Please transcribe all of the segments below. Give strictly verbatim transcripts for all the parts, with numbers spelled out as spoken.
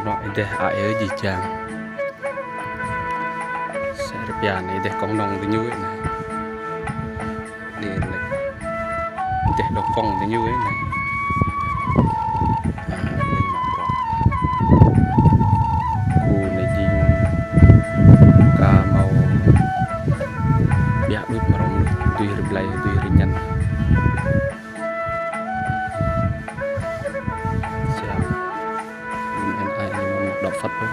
Nŏ êdeh ai ơ jih jang. Sĕ rơpian êdeh kông nông diñu anei. Đi lĕ. Êdeh dôk kông diñu anei. Ơ, diñu mă bruă. Khu anei jing ka mâo ƀiă đuč mrâo mnuih, tui hriê blei, tui hriê ñăn. Siam. Anei ñu mă bruă phăt ôh.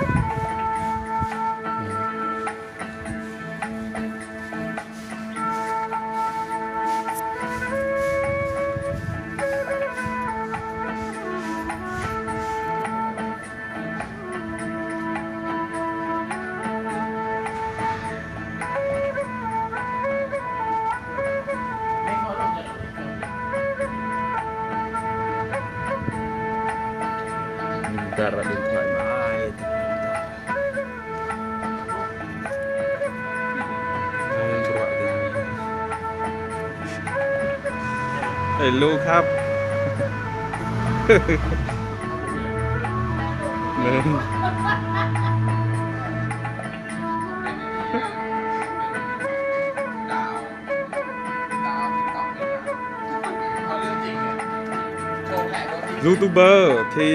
Dar điện thoại mãi. Hello ครับ YouTuber thì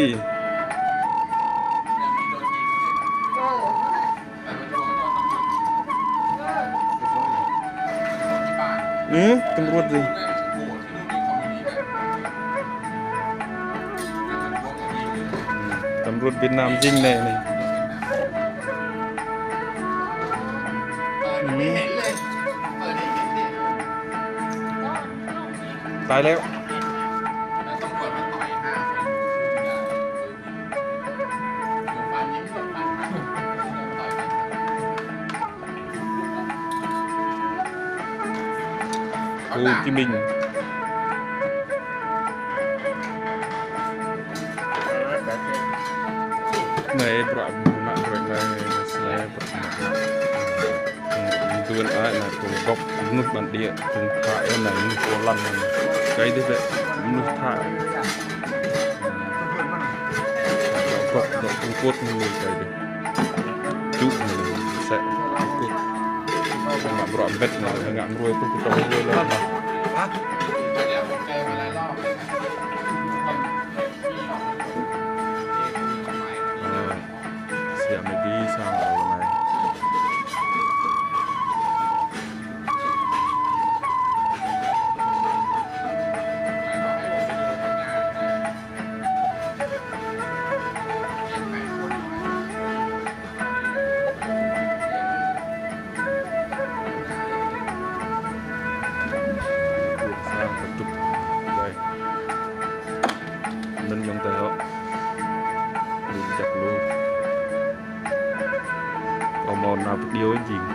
ừ, ตำรวจ gì. Tăm ruôt Việt Nam jing anei, anei. Tài lẽo. Hồ Chí Minh. Anei bruă mă bruă anei, anei bruă mă. Mduôn ai anei phung gốc mnuih bản địa, phung Thái anei, mnuih pô lăn anei. Kei dih lĕ mnuih Thái. Gốc dŏ Trung Quốc anei kei dih. Čŭ anei, sĕ Trung Quốc. Mă bruă mbĭt anei, ngă mruê tuh kơ tông mruê leh anei. Anei, siam anei bi sang ôh anei. Ƀuôn sang kơ tŭk wai. Anăn ayŏng adei hŏ. Lu jăk lu. Kâo mâo nao video jing.